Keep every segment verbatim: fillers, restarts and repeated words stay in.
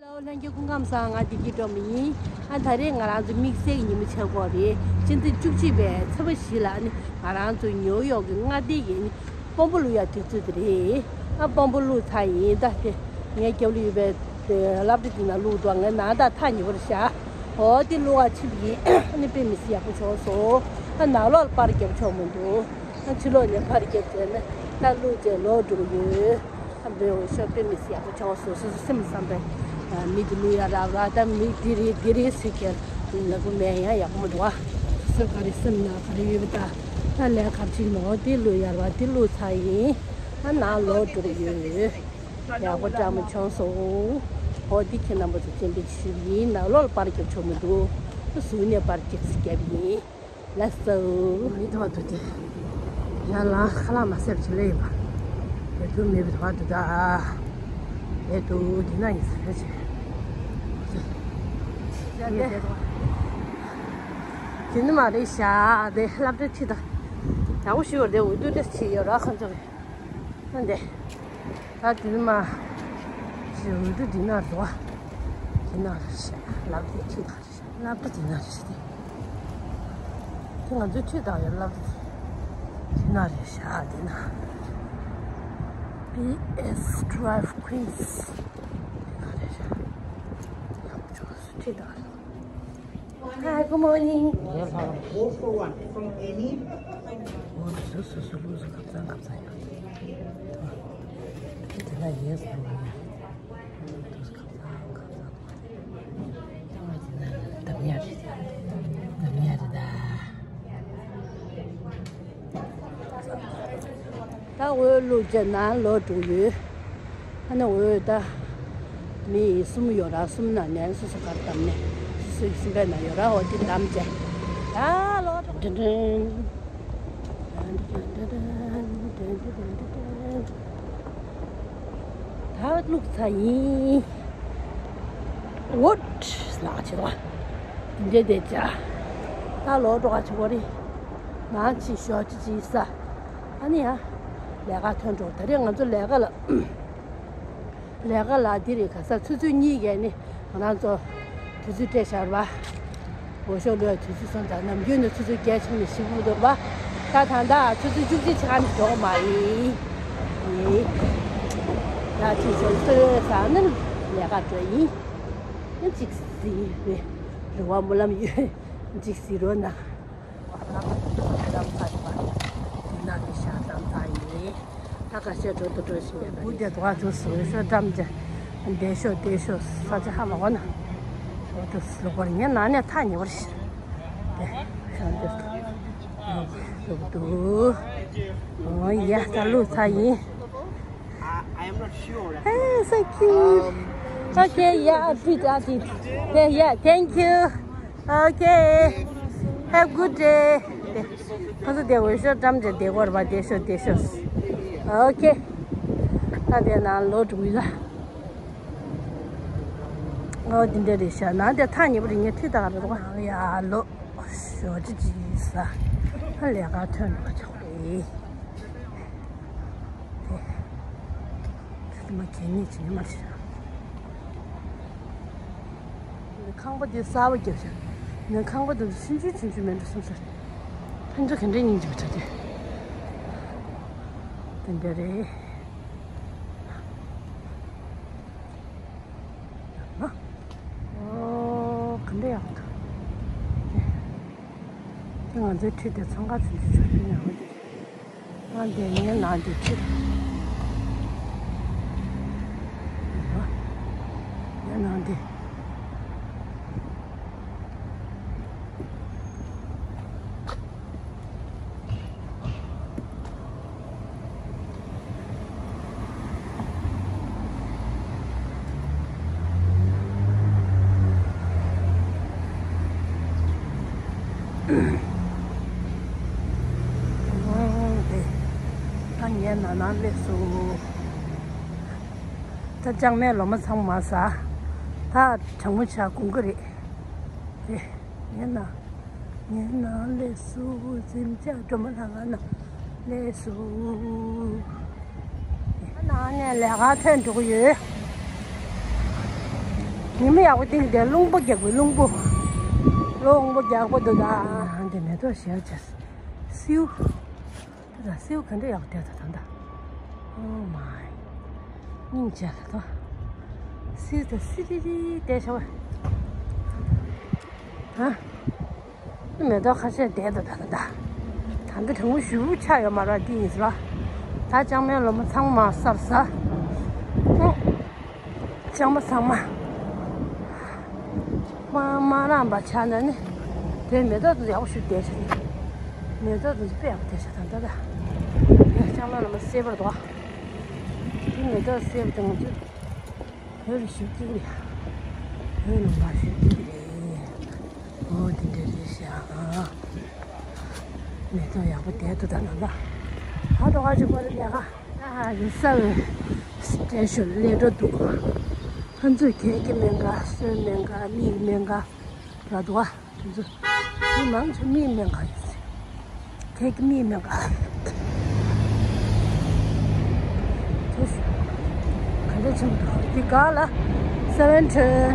ལྷན་རྒྱས་སྐུ་ཁམས་བཟང་། ང་བདེ་སྐྱིད་སྒྲོལ་མ་ཡིན། ཨ་ད་རེས་ང་རང་ཚོ་དམིགས་བསལ་གྱི་ཉིན་མོ་ཆགས་ཀྱི་རེད། སྤྱི་ཟླ་བཅུ་གཅིག་པའི་ཚེས་པ་བཞི་ལ་ནི་ང་རང་ཚོ་ནིའུ་ཡོག་གི་མངའ་སྡེ་ཡི་ནི་དཔོན་པོ་བླུག་ཡག་དུས་ཚོད་དེ་རེད། ཨ་དཔོན་པོ་བླུགས་ཚར་ཡིན། ད་དེ་ངའི་རྒྱབ་ལ་ཡོད་པའི་དེ་སློབ་གྲྭ་དེ་ན་བླུགས་འདུག་ངའི་ནང་ད་ཐག་ཉེ་པོར་བཞག་འོ་དེ་བླུགས་ཡག་ཕྱིན་པ་ཡིན། ཨ་ནི་དཔེ་མི་སྲིད་ཡག་པོ་བྱུང་སོང་། ཨ་ནང་ལོགས་ལ་པར་རྒྱབ་ཆོག་མི་འདུག་ཨ་ཕྱི་ལོགས་ནས་པར་རྒྱབ་བྱས་ན་ད་བླུགས་བྱས་ལོག་འགྲོ་གི་ཡོད། ཨ་འབྲས་འོ་ཤོག་དཔེ་མི་སྲིད་ཡག་པོ་བྱུང་སོང་། སོ་སོ་སེམས་བསམ་པའི་མི་དེ་བླུགས་ཡག་རག་ར། ད་མི་དེ་རེད་དེ་རེད་ཟེར་མཁན་ལབ་དགོས་མེད། ཡང་ཡག་པོ་མི་འདུག་ཨ། སོ་ག་རེ་སེམས་ན་ག་རེ་ཡོད་པ། ད་ད་ལས་ཁ་ཅིག་ནོ་དེ་བླུགས་ཡག་ར་བ་དེ་བླུགས་ཚར་ཡིན། ཨ་ནང་ལོག་འགྲོ་གི་ཡོད། ཡག་པོ་འདྲ་མོ་བྱུང་སོང་། འོ་འདི་ཁྱེད་རྣམ་པ་ཚོ་སྤྱན་འབུལ་ཞུས་པ་ཡིན། ནང་ལོགས་ལ་པར་རྒྱབ་ཆོག་མི་འདུག་གཟུགས་ནས་པར་རྒྱག་ས་རྒྱབ་ཡིན། ལགས་སོ། མི་འདུག་པ་འདུག་སྟེ། ཡར་ལངས་ཁ་ལག་མ་ཟས་པ་ཅིག་སླེབས་ཡིན་པ། དེ་དུས་མེད་པའི་འདུག་པ་འདུག་ད། དེ་དུས་འདི་ན་ཡིན་ཟེར་བྱས། དེ་ནི་མ་རེད་ཤག་དེ་སློབ་གྲྭ་ཁྲིད་དང་། ཡག་པོ་ཞུ་བར་དེ་འོས་བསྡུ་འདྲ་བྱས་ཡོད་ར་ཁོང་ཚོ་གི། ཨ་འདི། ད་དེ་ནི་མ། ཞེ་འོས་བསྡུ་འདི་ན་འགྲོ་བ། འདི་ན་རེད་ཤག་སློབ་གྲྭ་ཁྲིད་དང་། སློབ་གྲྭ་འདི་ན་རེད་ཤག་དེ་ང་ཚོའི་ཁྲིད་དང་ཡོད་སློབ་གྲྭ། འདི་ན་རེད་ཤག་འདི་ན། B S Drive Queens། འདི་ན་རེད་ཤག་ཡག་པོ་བྱུང་སོང་ཁྲིད་དང་། Hi, good morning. Yes, hello. Four for one from any. འོ་སོ་སོ་སོ་ལུགས་སུ་ཁབ་ཚང་ཁབ་ཚང་ཡོད། དེ་ལ་ཡེ་སི་ཧ་ལོ་ཡ། ཁབ་ཚང་ཁབ་ཚང་། ད་ང་དེ་ན་འདམ་ཡ་རེད། འདམ་ཡ་རེད་ད། ད་འོས་བླུགས་བྱས་ནང་ལོག་འགྲོ་ཡོད། ཨ་ནི་འོས་ད། མི་གསུམ་ཡོད་ར། གསུམ་ནང་ནས་སོ་སོ་གར་བདམས་ནས་སོ་སོའི་གསུམ་པའི་ནང་ཡོད་ར། འོ་དེ་བདམས་བྱས། ད་ལོག་འགྲོ། ཏན་ཏན། ད་བླུགས་ཚར་ཡིན། འོད་ལགས་བྱེད་དོ། འདི་འདྲས་བྱས། ད་ལོག་འགྲོ་ག་བྱེད་དགོས་རེད། ནང་ཕྱིན་ཞོགས་ཅིག་ཅིག་ཟ། ཨ་ནི་ཡ། ལས་ཀ་ཐོན་འགྲོ། ད་རེས་ང་ཚོ་ལས་ཀ་ལ། ལས་ཀ་ལ་འདི་རེད། ག་ས་ཆུ་ཚོད་གཉིས་བརྒལ་ནས་ང་རང་ཚོ་དུས་ཚོད་སྤྲད་བཞག་པ། འོས་ཤོག་བླུགས་དུས་ཚོད་སོང་ཙང་ནམ་རྒྱུན་ནས་ཆུ་ཚོད་བརྒྱད་ཕྱིན་ནས་བཞི་འགོར་འདུག་པ། ད་ད་ལྟ་ཆུ་ཚོད་བཅུ་གཅིག་ཆགས་ནས་འགྲོ་གི་མ་རེད། ཡིན། ཡ་ཅིག་ཞོགས་སོ་ཟ་ནས་ལས་ཀ་འགྲོ་ཡིན། ཡ་ཅིག་ཟིན་རེད། རེ་བ་སྨོན་ལམ་ཡོད། ཅིག་ཟིན་རོགས་གནང་། བ་ལ་བདམས་ཚར་བ། དེ་ན་གི་ཤ་བདམས་ཚར་ཡིན། ད་ཁ་ཤས་འགྲོ་དུ་འགྲོ་བཞིན་ཡོད་པ་རེད། དེ་དུ་བ་ཚོ་སོ་ཤོ་བཀྲམ་རྗེས། འདས་ཤོག་འདས་ཤོག་ས་ཆ་ཧ་མ་གོ་ན། འོ་དུ་སུ་གོ་ངའི་ནང་ནས་ཐག་ཉེ་བར་ཤི། དེ་ཤ་འདི་སུ་འདུག་འོ་ཡ་ད་ལུག་ཚ་ཡིན། I, I am not sure. Hey, so cute. Um, okay, yeah, I did, I did. Yeah, yeah, thank you. Okay. Have a good day. ཁོ་ཚོ་དེ་འོས་ཤོག་བཀྲམ་བྱས་བསྡད་ཀྱི་ཡོད་རེད་པ། བསྡད་ཤོག་བསྡད་ཤོག་ཨོ་ཁེ། ད་དེ་ནང་ལོག་འགྲོ་གི་ཡོད། ཨོ་འདི་འདྲ་རེད་ཤག་ནང་དེ་ཐག་ཉེ་པོ་རེད། ངས་ཁྲིད་ད་ག་རེ་འདུག་ཡ་ལོ་ཞོགས་ཅི་ཅི་ཟ། ཨ་ལས་ཀ་ཐོན་འགྲོ་ཆོག་རེད། དེ་དེ་མ་གལ་གནད་ཅིག་ཡོད་མ་རེད། ཁང་པ་དེ་གསར་པ་བརྒྱབ་ཤག་ངས་ཁང་པ་དེ་ཚོ་ཆུང་ཆུང་ཆུང་ཆུང་མེད་འགྲོ་བསམ་ས་རེད། ཕན་ཚུན་ག་འདྲའི་སྙིང་རྗེ་པོ་ཆགས་ཀྱི། དེ་འདྲ་རེད། ཨོ་ག་འདྲ་ཡག་པོ་འདུག་དེ་ང་ཚོའི་ཁྲིད་དེ་འཚང་ཁ་ཆུང་ཆུང་ཆུང་ཆུང་ཡག་པོ་འདུག་ང་འདི་ངའི་ནང་འདི་ཁྲིད། ངའི་ནང་འདི། ད་ངའི་ནང་ན་སླེབས་སོང་། ད་ལྕང་མའི་ལོ་མ་ཚང་མ་ཟ། ད་གྲང་མོ་ཆགས་དགོས་ཀྱི་རེད། རེད། ངའི་ནང་། ངའི་ནང་སླེབས་སོང་། འཛིན་གྲྭ་སྒྲོལ་མ་ལགས་ང་ནང་སླེབས་སོང་། ང་ནང་ནས་ལས་ཀ་ཐོན་འགྲོ་གི་ཡོད། ཉི་མ་ཡག་པོ་སྟེང་དེ་རླུང་པོ་རྒྱག་པའི་རླུང་པོ། རླུང་པོ་རྒྱག་པོ་འདུག་ད། འདི་མེ་ཏོག་ཞལ་བྱས། སེའུ། ད་སེའུ་ག་འདྲ་ཡག་པོ་བསྡད་ད་ད་ད། Oh my། སྙིང་རྗེ་ལ་ད། སེའུ་ད་སི་རི་རི་བསྡད་ཤག་བ། ཧ། མེ་ཏོག་ཁ་ཤས་བསྡད་འདུག་ད་ད་ད། ད་འདི་གྲང་མོ་ཞེ་པོ་ཆགས་ཡོད་མ་རེད། འདི་ཡིན་ཟེར་བ། ད་ལྕང་མའི་ལོ་མ་ཚང་མ་སར་ཟ། ཨོ། ལྕང་མ་ཚང་མ། མ་མ་རམ་པ་ཆགས་ན་ནི། དེ་མེ་ཏོག་དེ་ཡག་པོ་ཞིག་བསྡད་ཤག་མེ་ཏོག་དེ་དཔེ་ཡག་པོ་བསྡད་ཤག་ད་ད་ད། ལྕང་མའི་ལོ་མ་སེར་པོ་རེད་དོ། འདི་མེ་ཏོག་སེར་པོ་དེ་ང་ཚོས། བོད་ལ་བཞུགས་ཀྱི་རེད། བོད་ནང་ལ་བཞུགས་ཀྱི་རེད། ཨོ་དེ་འདྲ་རེད་ཤག་མེ་ཏོག་ཡག་པོ་བསྡད་འདུག་ད་ནང་ལ། ཧ་ཏོ་ཧ་ཅིག་པར་ལས་ཀ་ཨ་རི་ས་བའི་སི་ཊེ་ཤོན་ལས་འགྲོ་འདུག་ང་ཚོས་གད་ཀྱི་སྨན་ཁང་སོན་སྨན་ཁང་མིག་སྨན་ཁང་ར་འདུག་ཨ། དེ་ཚོ་མི་མང་ཆེ་མིག་སྨན་ཁང་ཡིན། ཁྱེད་ཀྱི་མིག་སྨན་ཁང་། དེ་ག་འདྲ་ཆེན་པོ་འདུག་འདི་ག་ལ་སེ་བན་ཊིན་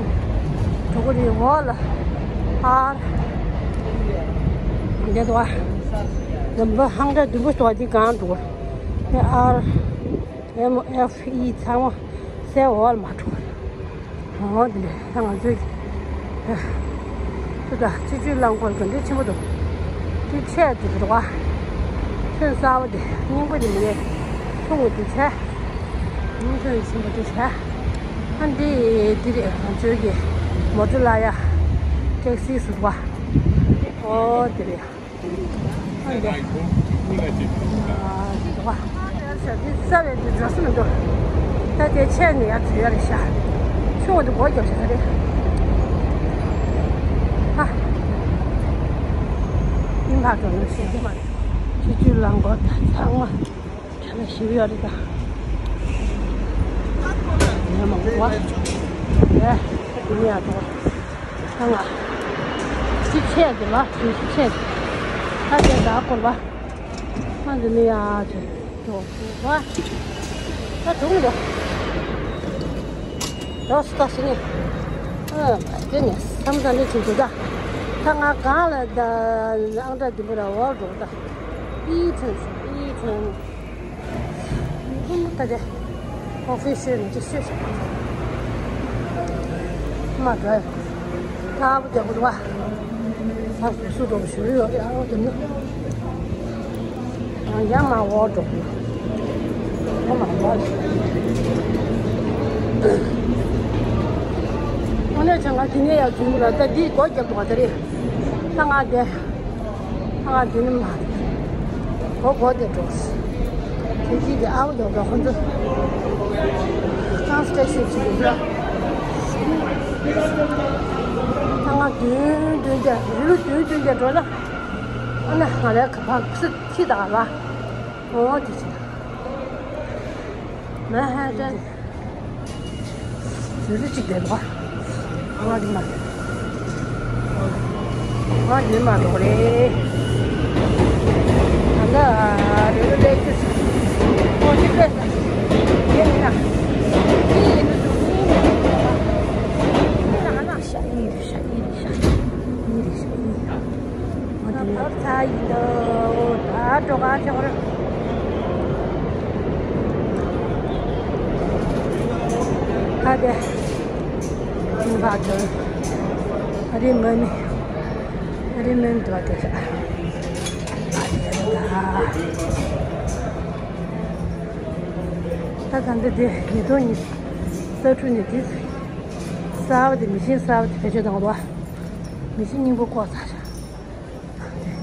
འགྲོ་གི་རེད། འོག་ལ་ཨར། འདི་འདུག་ཨ། ནམ་བར་ཧང་སྒྲ་བདུན་པོ་འདུག་ཨ། འདི་གང་འདུག་ཨ། ཨར། ཨེམ་ཨེཕ་ཨི་ཚང་མ་སའི་འོག་ལ་མར་འགྲོ། འོ་དེ་ནས་ད་ང་ཚོའི་དེ་ད་སྤྱི་སྤྱོད་རླངས་འཁོར་ག་འདྲ་ཆེན་པོ་འདུག་དེ་ཆེ་དེ་འདུག་ག་ཐོན་གསར་པ་དེ་རྙིང་པ་དེ་མིན་ནས་ཐུང་བ་དེ་ཆེ། ཉུང་ཐོན་ཆེན་པོ་དེ་ཆེ། ཨ་འདི་དེ་རེད། ང་ཚོའི་གི་མོ་ཊ་ལ་ཡ་ཊེག་སི་ཟེར་བ། འོ་དེ་རེད། ཨ་འདི། ཨ་འདི་འདུག་ག་ས་བའི་འདི་འགྲོ་ས་མི་འདུག་ད་དེ་ཆད་ནས་ཡར་འཛུལ་ཡ་རེད་ཤག་ཆུང་བ་འདི་སྒོ་རྒྱབ་ཤག་ད་རེད། ཧ། ཨིན་ཕ་འགྲོ་ནས་ཤེས་ཀྱི་མ་རེད། ཆུ་ཆུ་ལ་མགོ་ད་ཚང་མ། ཁྱེད་ལ་ཞིབ་ཡོད་རེད་ད། ངས་མ་གོ་བ། ཨེ། ཁ་དེ་ནས་ཡར་འགྲོ། ད་ང་། ཅི་ཆད་དེ་ལ་ཅི་ཆད། ད་དེ་ད་སྐོར་བ། ང་འདི་ནས་ཡར་ཅི་འགྲོ་བ། ད་དུང་འགྲོ། འགྲོ་སི་ད་སི་ནས། ཨ་མ་དེ་ནས་བསམ་ད་ནས་ཅི་འགྲོ་ད། ད་ང་གང་ལ་ད་ཨང་གྲངས་འདི་མོ་ར་འོར་འགྲོ་ད། ཨི་ཐོན་སོང་ཨི་ཐོན། ཀུན་ད་དེ་ཨོ་ཕི་ཤི་ནས་ཅི་ཤོད་ཤོད། མ་འགྲོ་ཡ། ཐག་པ་རྒྱག་དགོས་འདུག་བ། ས་སུ་སུ་འགྲོ་ཞུ་ཡོད་རེད། ཨ་རོ་དེ་ནི་ཡང་ཡང་མ་འོག་འགྲོ་དགོས། ཨོ་མ་འོག་ཨོ་ནས་ཆ་ང་དེ་ནས་ཡར་འཛུལ་འདུག་ལ། ད་འདི་སྒོ་རྒྱབ་འདུག་བ། ད་རེད། ད་ང་དེ། ཨ་དེ་ནི་མ། གོ་གོ་དེ་འགྲོ། དེ་གཅིག་གི་ཨའུ་ཡོད་པ་ཁོ་ཚོ། ཁང་སྟེ་ཤེས་ཀྱི་འདུག་ལ། ཨ་ང་བདུན་བདུན་དེ་རི་ལུ་བདུན་བདུན་དེ་འགྲོ་ལ། ཨ་ན་ང་རའི་ཁ་ཕག་སི་ཁྱི་དང་ལ། འོ་དེ་ཅི། མ་ཧ་ཏན། ཟུར་དུ་གཅིག་བསྡད་འདུག་ག་ང་འདི་མ་རེད། ང་འདི་མ་འགྲོ་རེད། ད་ལྟ་རེ་རེ་ལས་ཀྱི་ཁོ་ཅིག་ལས་ཡིན་ན་ཡིན་ན་ཡིན་ན་ཡིན་ན་ཤ་ཡིན་རེད། ཤ་ཡིན་རེད། ཤ་ཡིན་རེད། ཤ་ཡིན། ང་དེ་ནས་ཚ་ཡིན་དོ། ད་འགྲོ་ག་ཆོག་རེད། ད་དེ་ཁྱིམ་ཁ་དེ་ཨ་རི་མན་ཨ་རི་མན་དུ་བ་དེ་ཤ་ཨ་དེ་ད་ད་ད་འདི་དེ་ཉིས་སྟོང་ཉི་ཤུ་རྩ་དྲུག་ནས་དེ་གསར་པ་དེ་མི་ཤིན་གསར་པ་དེ་བེད་སྤྱོད་བཏང་བ། མི་ཤིན་རྙིང་པ་བཀོག་ཚར་ཤག་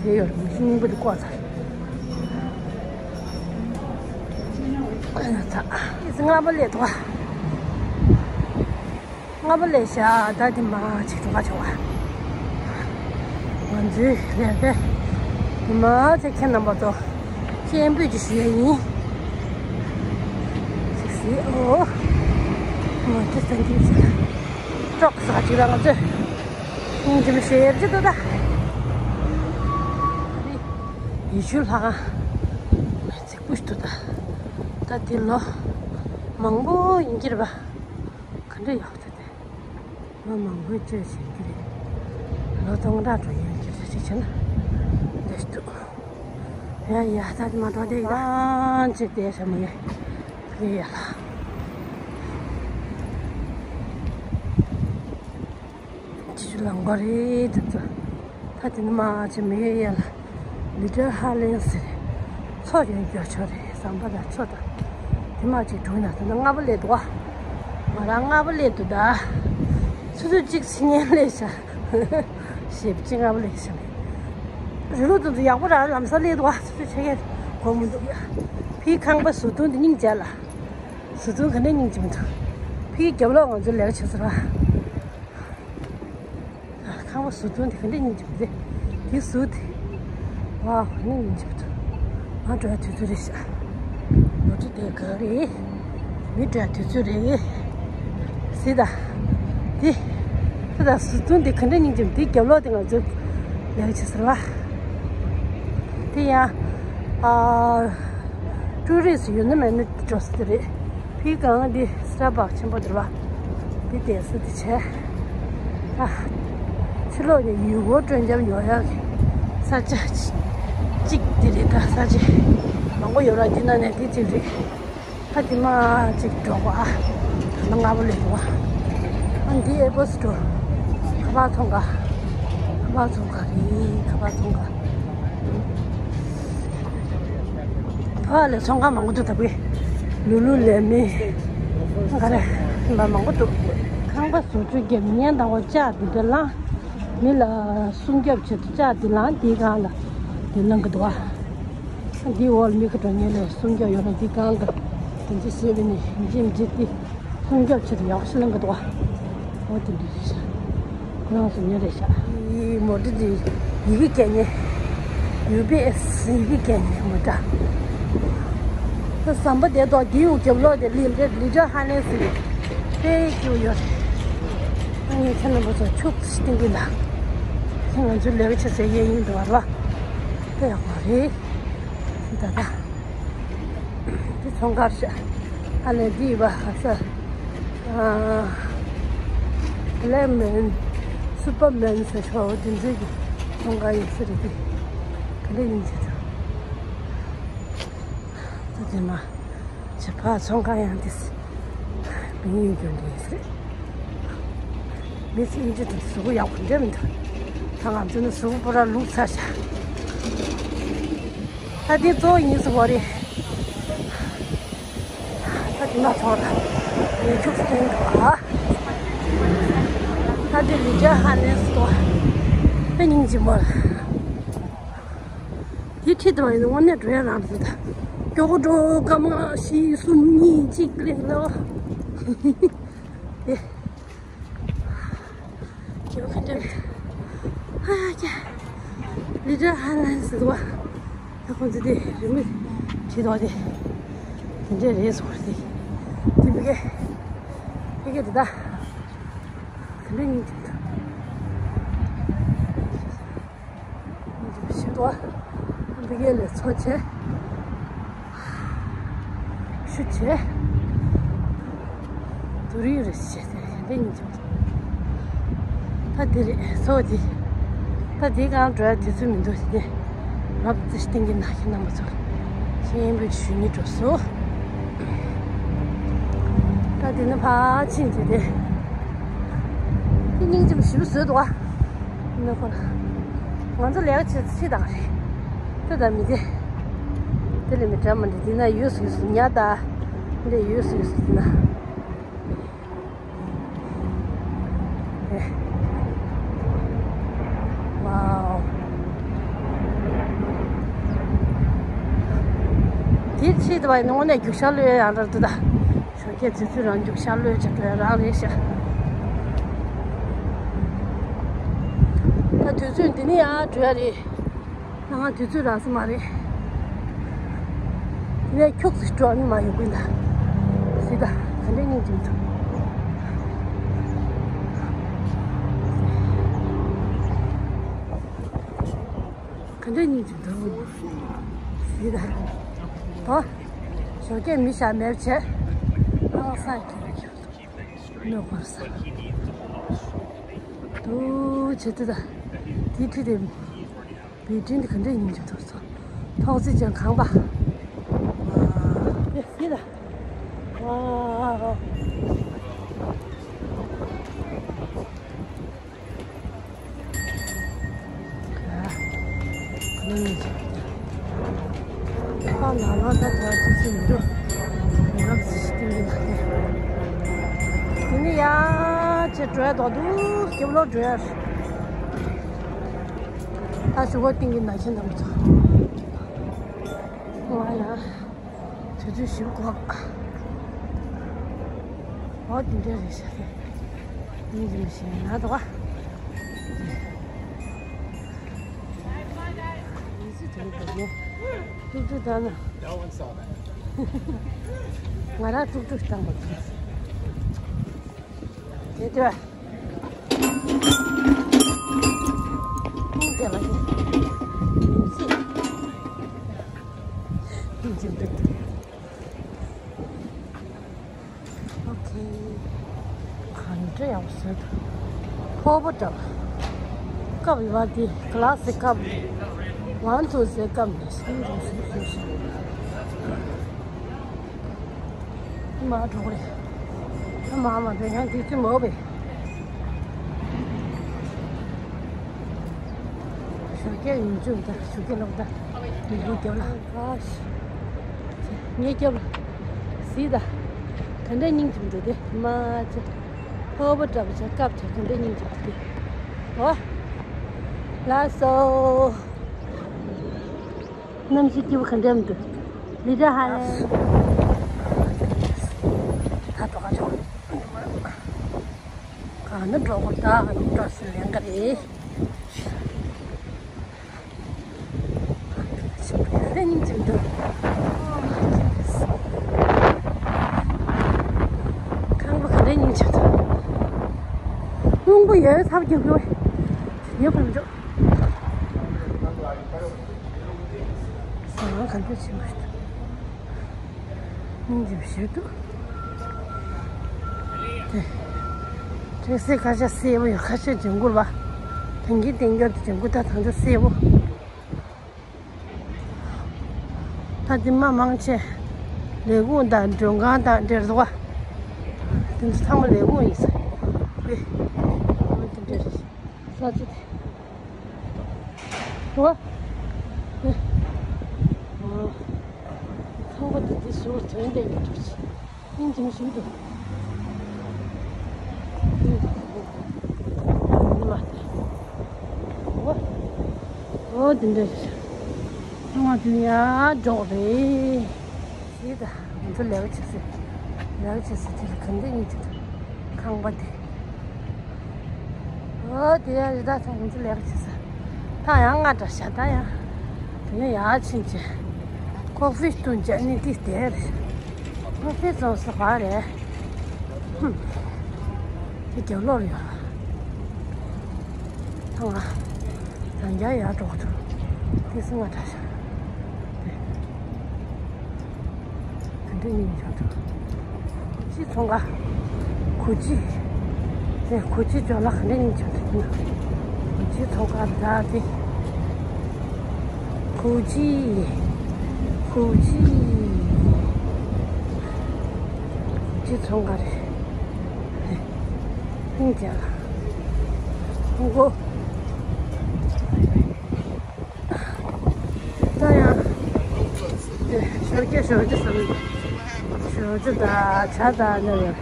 དེ་ཡོད་རེད། མི་ཤིན་རྙིང་པ་དེ་བཀོག་ཚར། ཨ་ཡ་ཚ། ཨི་ཙི་ལྔ་པ་སླེབས་འདུག་ག་ལྔ་པ་སླེབས་ཤག་ད་དེ་མ་ཅིག་འགྲོ་ག་ཆོག་ག་ང་ཚོའི་ལས་ཀ་དེ་མ་ཚེ་ཁྱེད་རྣམ་པ་ཚོ་སྤྱན་འབུལ་ཅིག་ཞུ་ཡ་ཡིན། ཅིག་སི་ཨོ། ང་ཚོ་སེམས་ཅན་ཅིག་ཀྲོག་ས་ཅིག་ལ་ང་ཚོས། སྙིང་རྗེ་མོ་ཞེ་པོ་ཅིག་འདུག་ད། ཡུལ་ཤུལ་ལྷ་ཁང་རྫིག་པོ་ཞིག་འདུག་ད། ད་འདི་ལོ་མང་པོ་ཡིན་གྱི་རེད་པ། ག་འདྲ་ཡོད་ཚད་དེ། མི་མང་པོས་སྤྱོད་བཞིན་གྱི་རེད། ལོ་སྟོང་ཕྲག་འགྲོ་ཡོང་གི་རེད་ཅེས་བྱས་ན་འདི་འདུག་ཡ་ཡ། ད་དེ་མ་གཏོགས་དེ་ཡང་ཅིག་བལྟས་བྱ་མི་ཡ། ཡ་ཡ་ལ། ཅི་ཞུ་ལ་མགོ་རེད་དེ་ཚོ། ད་དེ་ནི་མ་ཅི་མི་ཡ་ཡ་ལ། ལི་ཏྲལ་ཧ་ལེན་ཟེར། མཚོ་ཡོད་མགྱོགས་ཆོག་རེད། ཟམ་པ་དང་མཚོ་དང་། དེ་མ་ཅིག་དྲུང་ན་ད་ལྟ་སྔ་པོ་སླེབས་འདུག་བ། ང་རང་སྔ་པོ་སླེབས་འདུག་ད། ཆུ་ཚོད་གཅིག་ཕྱིན་ཉིན་སླེབས་ཤག་ཞེས་པ་ཅི་སྔ་པོ་སླེབས་ཤག་རི་ལུ་དེ་ཚོ་ཡག་པོ་རང་ལམ་སང་སླེབས་འདུག་བ། ཆུ་ཚོད་ཕྱེད་ཀ་འགོར་མི་འདུག་ཡ། ཕའི་ཁང་པ་བཟོ་ཐུང་དེ་སྙིང་རྗེ་ལ། བཟོ་ཐུང་ག་ནས་སྙིང་རྗེ་མི་འདུག་ཕའི་རྒྱབ་ལོགས་ང་ཚོའི་ལས་ཀ་བྱེད་ས་ར། ཁང་པ་བཟོ་སྟངས་དེ་ག་འདྲ་ཡིན་གྱི་མི་རེད། དེ་བཟོ་དེ། ཝ་ག་འདྲ་ཡིན་གྱི་མི་འདུག་ང་འགྲོ་ཡ་དུས་ཚོད་རེད་ཤག་ལོ་ཊི་དེ་ག་རེད། མི་འགྲོ་ཡ་དུས་ཚོད་རེད། སི་ད། དེ། སི་ད་བཟོ་སྟངས་དེ་ག་འདྲ་ཡིན་གྱི་མི་དེ་རྒྱབ་ལོགས་དེ་ང་ཚོ་ལས་ཀ་བྱེད་ས་རེད་བ། དེ་ཡང་། ཨ། ཀྲུའུ་རི་སི་ཡོད་ན་མེད་ན་འགྲོ་ས་དེ་རེད། ཕི་གང་འདི་སྟར་བག་ཆེན་པོ་འདུག་བ། འདི་བསྡད་ས་འདི་བྱས། ཨ། ཕྱི་ལོགས་ནས་ཡུལ་སྐོར་སྤྲོ་འཆམ་ཡོང་ཡག་གི་ས་ཆ་གཅིག་འདི་རེད། ད་ས་ཆ་མང་པོ་ཡོད་ར། འདི་ནང་ནས་འདི་གཅིག་རེད། ཨ། འདི་མ་གཅིག་འགྲོ་གོ་ཨ། ད་ལྟ་སྔ་པོ་སླེབས་འདུག་བ། ཨ། འདི་ཨེ་པོ་སི་ཊོར། ཁ་པར་ཚོང་ཁང་། ཁ་པར་ཚོང་ཁང་རེད། ཁ་པར་ཚོང་ཁང་། ཕར་ལ་ཚོང་ཁང་མང་པོ་འདུག་ད་བུ། ལུ་ལུ་ལེ་མི། ག་རེ། མ་མང་པོ་འདུག་ཁང་པ་བཟོ་བཅོས་རྒྱབ་ཉན་དང་བ་ལྕགས་འདི་འདྲ་ལངས། མི་ལ་སྲུང་སྐྱོབ་བྱེད་དུ་ལྕགས་འདི་ལངས། འདིའི་སྒང་ལ་འདི་ལངས་གི་འདུག་བ། འདིའི་འོག་ལ་མི་ཁ་གྲོ་ཉན་ལ་སྲུང་སྐྱོབ་ཡོད་ན་འདིའི་སྒང་ག་འདི་འདྲ་བཟོས་པ་ནི་འཇིམ་འཇིག་སྟེ། སྲུང་སྐྱོབ་ཆེད་དུ་ཡག་ཤི་ལང་གི་འདུག་བ། འོ་དེ་འདྲ་རེད་ཤག་ཁོ་རང་སུ་ཉོ་རེད་ཤག་ཡི་མོ་ཊ་དེ་ཡི་གེ་སྐད་ཉན། ཡུ་པི་ཨེ་སི་ཡི་གེ་སྐད་ཉན་མོ་ཊ། ད་ཟམ་པ་དེ་ཐོག་དེའུ་རྒྱབ་ལོགས་དེ་ལི་ལི་ལི་ཏྲལ་ཧ་ལེན་ཟེར་གི་དཔེ་སྐྱིད་པོ་ཡོད་རེད། ཨ་ནི་ཁྱེད་རྣམ་པ་ཚོ་ཁྱུག་ཙམ་སྟོན་གི་ལ། ཁྱེད་ང་ཚོའི་ལས་ཀ་བྱེད་སའི་གཡས་གཡོན་འདུག་བ་ར། དཔེ་ཡག་པོ་རེད། ད་ད། འདི་ཚོང་ཁང་ཞིག་ཨ་ལས་འདི་ཡོད་པ་ཧ་ས། ཨ། བྷི་ལེག་མེན། སུ་པར་མེན་ཟེར་ཤོག་འོ་དེ་འདྲའི་གི་ཚོང་ཁང་ཡིན་ས་རེད་དེ། ག་འདྲ་ཡིན་ཟེར། ད་དེ་མ། ཇ་ཕག་ཚོང་ཁང་ཡང་དེ། མི་ཡིན་རྒྱུ་འདི་ཟེར། མི་ཚེ་ཡིན་གྱི་འདུག་གཟུགས་པོ་ཡག་པོ་འདྲ་མི་འདུག་ད་ང་ཚོ་ནི་གཟུགས་པོ་པོ་ར་ལུག་ཚ་ཤག་ད་འདི་གཙོ་བོ་ཡིན་ཟེར་བ་རེད། ད་འདི་ན་ཚོགས་ད་ཡིན་ཁྱུག་སྟོན་འདུག་ཨ། ད་འདི་ལི་ཏྲལ་ཧ་ལེན་ཟེར་དོ། དཔེ་སྙིང་རྗེ་མོ། དེ་ཁྲིད་དུ་བ་ཡིན་ན་དངོས་གནས་འགྲོ་ཡ་རང་རེད་ད། མགྱོགས་པོ་འགྲོ། སྐར་མ་བཞི་གསུམ་གཉིས་གཅིག་སླེབས་ལོ། དེ། ཡོད་ག་འདྲ། ཧ་ཡ་ཀྱ། ལི་ཏྲལ་ཧ་ལེན་ཟེར་བ། ད་ཁོང་ཚོ་དེ་རི་མོ་བྲིས་འདུག་དེ། དེ་འདྲས་རེད་ཟེར་བ་དེ། དེ་མི་དགེ། མི་དགེ་དེ་ད། ག་འདྲ་ཡིན་གྱི་འདུག་ཞིག་ཏུ་འབི་གེ་ལས་ཚོ་ཆེ། ཤུ་ཆེ། དུ་རིང་རེ་ཆེ་དེ་རེད་ཉིན་ཅིག་ད་དེ་རེད་ཚོ་དེ། ད་དེ་གང་འགྲོ་ཡ་དུས་ཚོད་མི་འདུག་དེ། རབ་ཙི་སྟེང་གི་ན་ཁྱེད་རྣམ་པ་ཚོ་ཤེས་ཡོན་པོ་ཞུ་ནི་འགྲོ་སོ། ད་དེ་ནི་ཕ་ཆིན་དེ་རེད། དེ་སྙིང་རྗེ་མོ་ཞིབ་བཟོས་འདུག་ཨ། ནི་ཁོ་ང་ཚོ་ལས་ཀ་བྱེད་ཚེ་དང་རེད། དེ་དང་མི་དེ། དེ་ལས་མི་འདྲ་མ་འདྲ་འདི་ན་ཡོད་སུ་ཡོད་སུ་ཉ་ད། འདི་ཡོད་སུ་ཡོད་སུ་འདི་ན། ཨེ། ཝའོ། དེ་ཕྱིས་དུ་བ་ཡིན་ན་དངོས་གནས་རྒྱུག་ཤར་གློད་ཡང་ར་འདུག་ད། ཞོགས་ཀས་དུས་ཚོད་རང་རྒྱུག་ཤར་གློད་བྱེད་འགྲོ་ཡ་རང་རེད་ཤག་ད་དུས་ཚོད་འདི་ནས་ཡར་འགྲོ་ཡ་རེད། ང་དུས་ཚོད་རག་ས་མ་རེད། དེ་ནས་ཁྱུག་ཙམ་འགྲོ་ནི་མ་ཡོང་གི་ལ། སི་ད་ག་འདྲ་སྙིང་རྗེ་མི་འདུག་ག་འདྲ་སྙིང་རྗེ་མི་འདུག་སི་ད། ད། ཞོགས་ཀས་མི་ཤ་མེད་བྱས། ཨ་ས་ཡི་ཁྱུག་ཁྱུག་ནོ་གོར་ས། དུ་བྱེད་དུ་ད། དེའི་ཁྲི་དེ། བེ་ཏྲིན་དེ་ག་འདྲས་ཡིན་གྱི་འདུག་སོ། ཐོག་བརྩེགས་ཅན་ཁང་པ། ཨེ་ཡིན་ད། ཨ། ཁ་ལ་ལ་ད་ད་ཅི་ཞིག་འདུག། རབ་ཅིག་སྟེང་གི་ནང་ནས། དེ་ནས་ཡར་ཅིག་འགྲོ་ཡ་འདུག་འདུག། སྐྱིབས་ལོག་འགྲོ་ཡ་རེད། ད་ཞུ་བ་སྟེང་གི་ནང་ཆེན་དང་མི་ཚོགས། ཨོ་ཡ། དུས་ཚོད་བཞི་པ་འགོར། འོ་དེ་འདྲ་རེད་ཤག། སྙིང་རྗེ་མི་ཤེས་ན་དོ། མི་ཚེ་དེ་འདྲ་ནས་ཏུག་ཏུག་བཏང་ན། ང་རང་ཏུག་ཏུག་བཏང་བ་དེ། དེ་དུས། སྙིང་རྗེ་མ་ཤེས། སྙིང་རྗེ་མི་འདུག། ཨོ་ཁེ། ག་འདྲ་ཡག་པོ་བཟོས་འདུག། ཕོར་པ་འདྲ་བ། ཀབ་ཡོད་པ་དེ་ག་ལ་སི་ཀབ། ཝན་ཐུ་སི་ཀབ་ནས་སིང་རུ་སིང་སིང་སིང་། མ་གྲོགས་རེད། མ་མ་དེ་ཡང་དེ་ཚོ་མོ་བས། ཞོགས་ཀས་ཡུན་ཅུང་ད་ཞོགས་ཀས་ལོག་ད། མི་ལུས་རྒྱབ་ལ། ཨ་ཤི། ངའི་རྒྱབ་ལ། གཟིགས་ད། ག་འདྲ་སྙིང་རྗེ་མི་འདུག་དེ་མ་ཚེ། ཕོར་པ་འདྲ་པོ་བྱ་སྐབས་བྱ་ག་འདྲ་སྙིང་རྗེ་མི་འདུག་དེ། འོ། ལགས་སོ། གནམ་གཤིས་སྐྱིད་པོ་ག་འདྲ་མི་འདུག། ལི་ཏྲ་ཧ་ལེ། ད་འགྲོ་ག་ཆོག། གང་ན་འགྲོ་དགོས། ད་ག་ནས་འགྲོ་སྲིད་ལན་ག་རེད། ལན་ཅིག་འདུག། ཁང་པ་ག་འདྲ་སྙིང་རྗེ་འདུག། རླུང་པོ་ཡོད་ཚབ་རྒྱག་གི་ཡོད་པར་འཇོག། ཟ་ཁང་ག་འདྲ་ཆེན་པོ་ཞིག་འདུག། སྙིང་རྗེ་པོ་ཞིག་འདུག། དེ། འདྲ་སེ་ཁ་ཤས་སེར་པོ་ཡོད། ཁ་ཤས་ལྗང་གུ་ལ། དེང་གི་དེང་རྒྱབ་དེ་ལྗང་གུ། ད་ད་ཚོ་སེར་པོ། ད་དེ་མ་མང་ཆེ། ལས་ཁུངས་དང་མགྲོན་ཁང་དང་འབྲེལ་བ། དེ་ཚོ་ཚང་མ་ལས་ཁུངས་ཡིན་ས། ཨེ། ཨ་དེ་འདྲ་རེད། ས་ཆ་དེ། འགྲོ་བ། ཨེ། ཨ། ཚོང་པ་དེ་དེ་ཟུར་དོན་ལྡན་གྱི་འགྲོ་ཆེ། སྙིང་རྗེ་མོ་ཞིག་འདུག། འོ། འོ་འདི་འདྲ་རེད། ང་དུ་ཡར་འགྲོ་རེད། ཞེས་ད། ང་ཚོ་ལས་ཀ་བྱེད་སའི། ལས་ཀ་བྱེད་སའི་དེ་ལ་ག་འདྲ་སྙིང་རྗེ་འདུག། ཁང་པ་དེ། འོ་དེ་ཡང་རི་དྭགས་ཚང་ཚོ་ལས་ཀ་བྱེད་ས། ད་ཡང་ང་འདྲ་ཤག། ད་ཡང་། དེ་ནས་ཡར་ཕྱིན་བྱས། ཀོ་ཧྥི་བཏུང་བྱས་ནི་དེ་དེ་རེད། ཀོ་ཧྥི་བཙོང་ས་བ་རེད། ཧུམ། དེ་རྒྱབ་ལོགས་ལ་ཡོད། ད་ང་། ད་རྒྱ་ཡར་འགྲོ་གི་འདུག། དེ་སུ་ང་འདྲ་ཤག། དེ། ག་འདྲ་ཡིན་ཆོག་ཐུབ། གུ་ཅི་ཚོང་ཁང་། གུ་ཅི། དེ་གུ་ཅི་ཅོ་ལགས་ག་འདྲ་ཡིན་ཆོག་ཐུབ་ན། གུ་ཅི་ཚོང་ཁང་ད་དེ། གུ་ཅི། གུ་ཅི། གུ་ཅི་ཚོང་ཁང་རེད། ཧིང་ཅག་ལ། ཧོང་ཀོ། ད་ཡང་། ཞོགས་ཀས་ཞོགས་ཀས་བསམ། ཞོགས་ཀས་ད་ཇ་ད་ནི་རེད།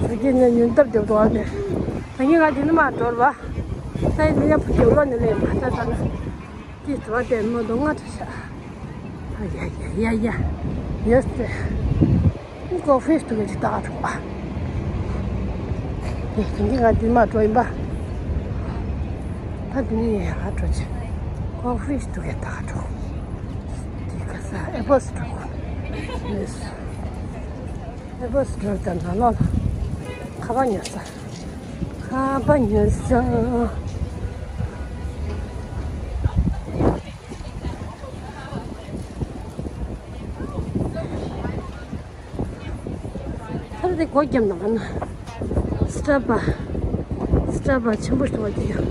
ཞོགས་ཀས་ནི་ཉུང་སྟབས་རྒྱབ་འགྲོ་བ་ནི། ད་ངས་ང་དེ་ནི་མ་འགྲོ་བ། ད་ཡིན་ན་ཡང་བུ་རྒྱབ་ལོགས་ནི་ལས་མ་ད་ད་ན། དེ་དུ་བ་དེ་མོ་དོ་ང་ད་ཤ། ཡ་ཡ་ཡ་ཡ། ཡོད་ཟེར། ཀོ་ཧྥི་སྟུ་གི་ཅིག་ལྟ་ག་འགྲོ་བ། དེ་དེང་གི་ང་དེ་མ་འགྲོ་ཡིན་པ། ད་དེ་ནས་ཡར་འགྲོ་ཅིག། ཀོ་ཧྥི་སྟུ་གི་ལྟ་ག་འགྲོ། དེ་ག་ས་ཨེ་པོ་སི་འགྲོ་དགོས། ཨེ་པོ་སི་འགྲོ་དང་ནང་ལོགས་ལ་ཁ་པར་ཉོ་ས། ཁ་པར་ཉོ་ས། ད་དེ་སྒོ་བརྒྱབ་ན་ག་ན། སི་ཊར་བ། སྐྲ་དམར་ཆེན་པོ་ཞིག་འདུག་པ་དེ་ཡང་།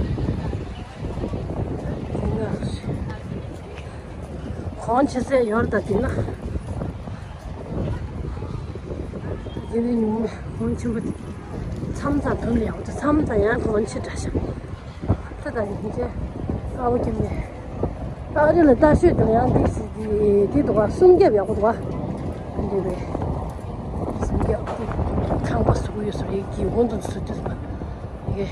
གོང་ཆེ་སའི་ཡོར་དང་དེ་ན། དེ་ནས་ཉུང་མ་གོང་ཆེན་པོ་དེ། མཚམས་མཚམས་དུམ་ཡག་པོ་དེ་མཚམས་མཚམས་ཡང་གོང་ཆེ་འདྲ་ཤག་ད་ད་ཡིན་ཅེ། ཨ་བོ་ཀྱི་མེ། ཨ་རི་ལ་ལྟ་ཤོད་དང་ཡང་འདི་ཞིག་འདི་འདི་འདུག་པ། སུམ་བརྒྱབ་ཡག་པོ་འདུག་པ། འདི་བས། སུམ་བརྒྱབ་འདི། ཁང་པ་བཟོ་གི་ཡོད་ས་རེད། གི་འོང་དུ་བཟོ་དུས་པ། ཡེ།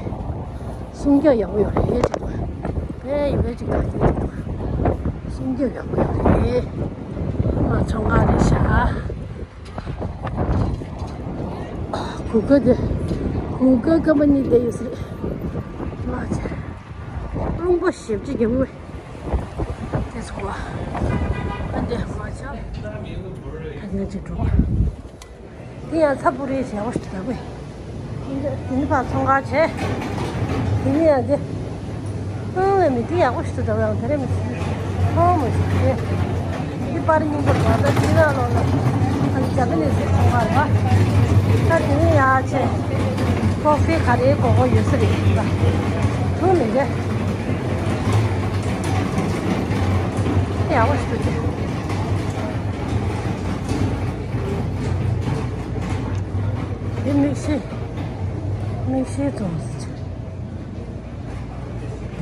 སུམ་བརྒྱབ་ཡག་པོ་ཡོད་རེད་ཅེས་འདུག་པ། བས་ཡོད་རེད་ཅིག་ག་གི་འདུག་པ། སུམ་བརྒྱབ་ཡག་པོ་ཡོད་རེད། ཨ་ཚོང་ཁང་རེད་ཤག་གུ་གེ་དེ། གུ་གེ་ཀམ་པ་ནི་དེ་ཡོད་ས་རེད། མ་ཆེ། རླུང་པ་ཞེ་པོ་ཅིག་རྒྱབ་ངོས། དེ་ཚོ་བ། ཨ་འདི་མ་ཆག་ད་ང་ཅིག་འགྲོ། དེ་ཡང་ཚ་པོ་རེད་བྱས་པ་ཞིག་ད་དགོས། དེ་ནི་ཕར་ཚོང་ཁང་བྱས། དེ་ནི་ཡང་དེ། ཨང་ལས་མི་དེ་ཡག་པོ་ཞིག་ཏུ་འདྲ་བ་ཡང་དེ་རེད་མི་ཚེ། ཁོང་མོ་ཞིག་དེ། དེ་པར་རྙིང་པ་འདྲ་ད་དེ་ན་ལོ་ལ། ཨ་ནི་ཇ་པ་ནི་སི་ཚོང་ཁང་རེད་པ། ད་དེ་ནི་ཡག་ཆེ། ཀོ་ཧྥི་ག་རེ་དགོས་དགོས་ཡོད་ས་རེད་ད། ཐུག་མི་རེད། དེ་ཡག་པོ་ཞིག་ཏུ་དེ། དེ་མིག་ཤེལ། མིག་ཤེལ་བཙོང་ཟེར་ཆོག་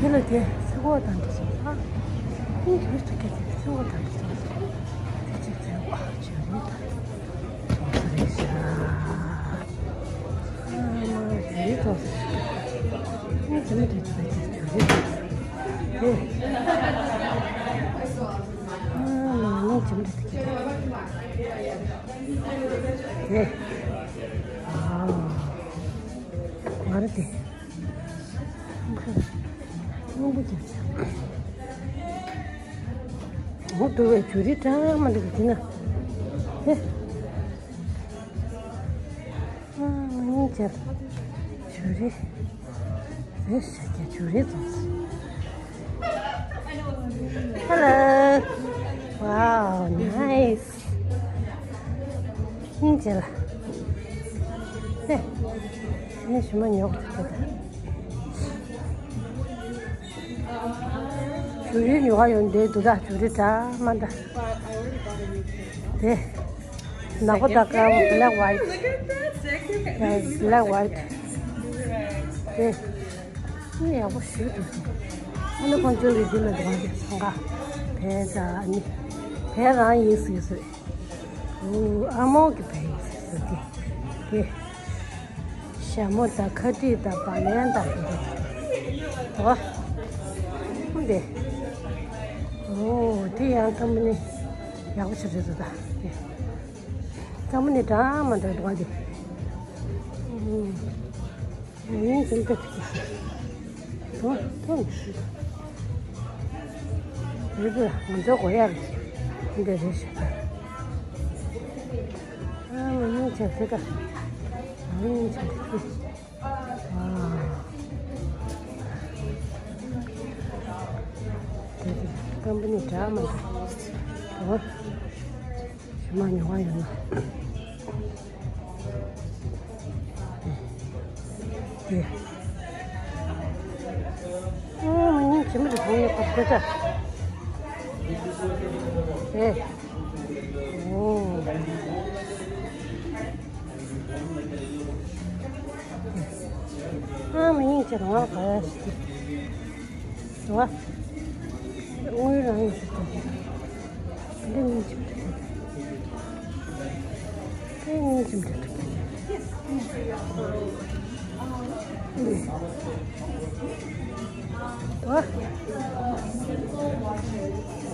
དེ་ལ་དེ་ཚེ་གོ་དང་འདྲ་སོང་ཨ། ཨིན་དུས་སུ་སྐད་དེ་ཚེ་གོ་དང་འདྲ་སོང་། དེ་གཅིག་བཙོང་ཨ་ཆོས་རེད་ད། བཙོང་ས་རེད་ཤག་ཨ་མ་རེད་བཙོང་ས་ཤག་ཨ་ཇི་མ་དེ་ཚོ་དེ་ཆོས་རེད་ད། དེ། ཨ་མ་ནི་ཇི་མ་དེ་དེ་དེ། ཨ་མ། ང་རེད་དེ། སྔོན་པོ་ཅིག་འོ་དུ་བའི་ཇུ་རི་འདྲ་མ་འདུག་གི་ན། ཧེ། ཨ་ང་གཉིས་ཅར་ཇུ་རི། རེ་ཞག་གི་ཇུ་རི་བཙོང་སོང་། Hello. Wow, nice. སྙིང་རྗེ་ལ། ཧེ། ངས་ཞུ་མ་ཉོག་ཐུབ་ཀྱི་ད། ཇུ་རི་ཉོ་ག་ཡོང་འདོད་འདུག་ད། ཇུ་རི་འདྲ་མ་འདྲ། དེ། ནག་པོ་དང་དཀར་པོ། black white. Yes, black white. དེ། ཨ་ནི་ཡག་པོ་ཞིག་འདུག་ཨ་ནི་ཁོང་ཚོའི་རི་དེ་ལ་འགྲོ་བ་དེ་ཚང་ཀ་བལ་དང་ཨ་ནི་བལ་རང་ཡིན་ཟེར་ཟེར། ཨོ་ཨ་མོ་གི་བལ་ཡིན་ཟེར་ཟེར་དེ། དེ། ཞྭ་མོ་དང་ཁ་དཀྲིས་དང་བ་ལན་དང་དེ་འདྲ་དེ། ཨོ་དེ། ཨོ་དེ་ཡང་ཀམ་པ་ནི་ཡག་པོ་ཞིག་རེད་འདུག་ད་དེ། ཀམ་པ་ནི་འདྲ་མ་འདྲ་འདུག་ཨ་དེ། ཨུམ། ངས་ཅུང་ཟད་ཐུག་གི་ཤིག་ཐོ་ཐོ་མི་ཤེས། རེད་པས། ང་ཚོ་གོ་ཡག་འདི་རེད་ཤག་ཨ་མ་སྙིང་རྗེ་ཐུག་ག་ཨ་མ་སྙིང་རྗེ་ཐུག་ཨ། དེ་དེ་ཀམ་པ་ནི་འདྲ་མ་འདྲ། ཞུ་མ་ཉོ་བ་ཡོད་ན། དེ། ཨོ་མ་ཉིན་ཇི་མ་རེད་བོ་ཡོད་པ་དེ་ད། དེ། ཨོ། ཨ་མ་ཉིན་ཇི་རང་ལ་ག་ཡ་ཞིག་དེ། དུ་བ། དངུལ་རང་ཡིན་ཟེར་དུས། འདི་གཉིས་ཀྱི་འདི་གཉིས་ཀྱི་འདི་འདྲ། དུ་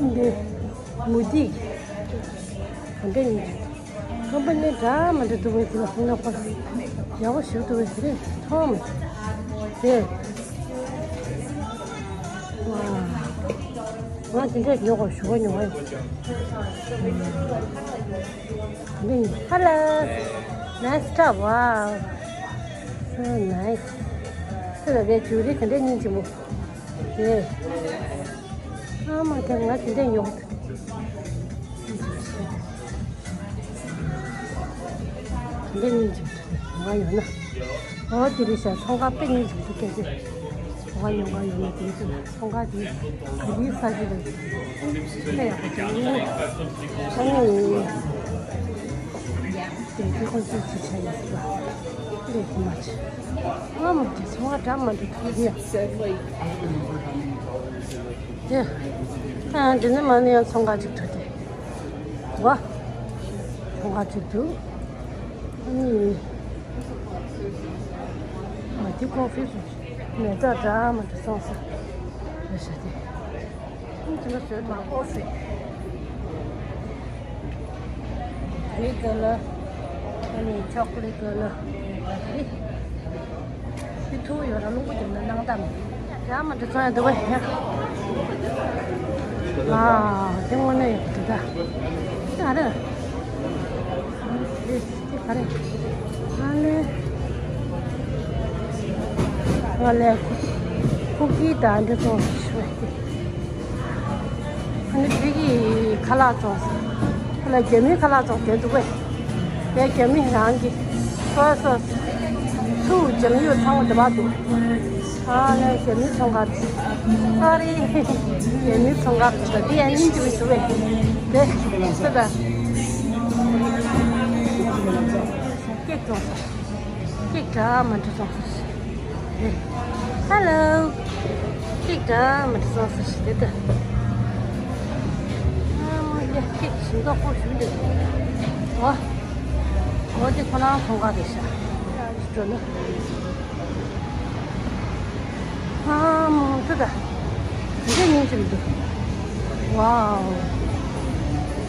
བ། འདི་མུ་ཏིག་འདི་གཉིས་ཀྱི། ཀམ་པ་ནི་འདྲ་མི་འདྲ་འདུག་པས། དེ་ལ་ཁོང་ལ་ཁོ་ཡག་པོ་ཞིག་འདུག་པས། དེ་ཐོག་མ་དེ། ཝ། ང་དེ་འདྲས་ཉོ་དགོས་ཞུ་བ་ཉོ་བ་ཡིན། Hello. Nice top. Wow. So nice. དེ་ལ་དེ་ཇུ་རི་དེ་འདྲས་སྙིང་རྗེ་མོ། དེ། ཨ་མ་དེ་ང་དེ་འདྲས་ཉོ། འདི་གཉིས་ཀྱི་ང་ཡོད་ན། འོ་དེ་རེད་ཤག་ཚོང་ཁང་དཔེ་ཉུང་ཞིག་འདུག་སྐད་ཆ། གོ་བ་ཉོ་ག་ཡོང་ན་དེ་ཚོ་ཚོང་ཁང་དེ་ག་རེའི་ས་ཆ་རེད། དཔེ་ཡག་པོ་འདུག་ཨ་ནི། དེ་དུས་ཁོང་ཚོས་ཅི་བྱས་ཡིན་ཟེར་ལ། ལས་ཀྱི་མ་བྱེད། ཨ་མ་དེ་ཚོང་ཁང་འདྲ་མ་འདྲ་ཐུག་ཡ། དེ། ཨ་འདི་ནི་མ་ནི་ཡང་ཚོང་ཁང་ཅིག་ཐུག་སྟེ། ཝ། ཚོང་ཁང་ཅིག་འདུག་ཨ་ནི། ཨ་འདི་ཀོ་ཧྥི་མེ་ཏོག་འདྲ་མ་འདྲ་སོང་ས་རེད་ཤག་སྟེ། ཨ་འདི་ལ་བཟོས་འདུག་ཀོ་ཧྥི། རེད་ག་ལ། ཨ་ནི་ཆོག་ལེ་ག་ལ། རེད། འདི་ཐུག་ཡོད་ར་རླུང་བུ་རྒྱབ་ན་སྣང་དག་མེད། ཡ་མ་འདྲ་ཚོང་ཡ་འདུག་བས་ཡ། ཨ་དེ་དངོས་གནས་ཡག་འདུག་ད། ཨ་རེ། དེ་ག་རེ། ཨ་ལེ། ང་ལེ། ཁུ་ཁུ་ཀི་དང་འདྲ་ཚོང་ཞུ་བས། ཨ་ནི་བོད་ཀྱི་ཁ་ལག་བཙོང་། ཁ་ལག་རྒྱ་མིའི་ཁ་ལག་བཙོང་དེ་འདུག་པས། དེ་རྒྱ་མི་རང་གི་སོ་སོ་ཚུ་ལྗང་ཡོད་ཚང་བ་དེ་བ་འདུག་ཨ་ནི་རྒྱ་མིའི་ཚོང་ཁང་དེ། སོ་རི། རྒྱ་མིའི་ཚོང་ཁང་དེ་འདི་ཡང་སྙིང་རྗེ་མི་འདུག་པས། དེ་སུ་དང་། ཀེག་བཙོང་། ཀེག་འདྲ་མ་འདྲ་བཙོང་ས་ཞིག་རེད། ཧ་ལོ། ཀེག་འདྲ་མ་འདྲ་བཙོང་ས་ཞིག་རེད་ད། ཨ་མ་ཡ་ཀེག་ཞིམ་མདོག་ཁོག་ཞུ་འདུག་འོ། འོ་དེ་ཁོ་རང་ཚོང་ཁང་རེད་ཤག་འགྲོ་ན། ཨ་མ་འདི་ད། དེ་འདྲ་སྙིང་རྗེ་མི་འདུག་ཝའོ།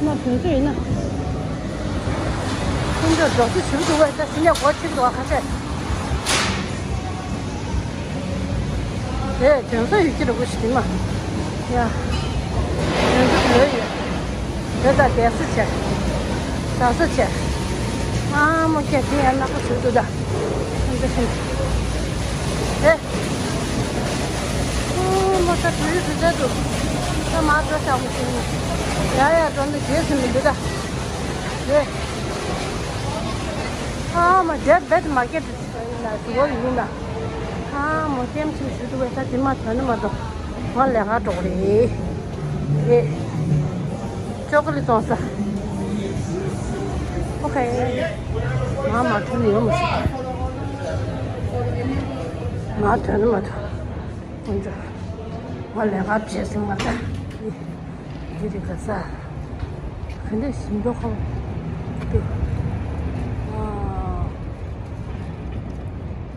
ན་དོན་ཚོད་ཡིན་ན། ཁྱིམ་ཚང་འགྲོ་ས་ཞིག་འདུག་བས་ད་ཕྱི་ནས་སྒོ་ཕྱེ་འདུག་ཁ་ཤས། དེ་དོན་ཚོད་ཡོད་ཀྱི་རེད་པོ་ཞིག་མ། ཡ། དོན་ཚོད་ཡོད་ཡོད། དེ་ད་བསྡད་ས་བྱས། ཟ་ས་བྱས། ཨ་མོ་ཁྱེད་དེ་ཡང་ནག་པོ་ཞིག་འདུག་ད། ཁྱིམ་ཚང་ཁྱིམ་ཚང་། དེ། ཨོ་མ་ས་བོད་རིགས་དེ་འདྲ་འདུག་ད་མ་འགྲོ་ཤག་པོ་ཞིག་ཡ་ཡ་འགྲོ་ན་རྗེས་སུ་མི་འདུག་ད། རེད། ཨ་མ་རྒྱལ་བེད་མ་སྐད་ལ་ཞུ་བ་ཡིན་ན། ཨ་མོ་ལྟེམ་ཆེན་ཞུ་འདུག་པས་ད་དེ་མ་ཐོན་ནི་མ་གཏོགས་ང་ལས་ཀ་འགྲོ་གི་རེད། རེད། ཅོ་ཀོ་ལི་བཙོང་ས། ཨོ་ཁེ། ང་མ་ཐོན་ནི་ཡོད་མ་སྲིད། ང་ཐོན་ནི་མ་ཐོན། ཁོང་ཚོ། ང་ལས་ཀ་བྱེད་སོང་ང་ད། འདི་རེད་ག་ས། ག་འདྲ་ཞིམ་མདོག་ཁ་པོ། དེ།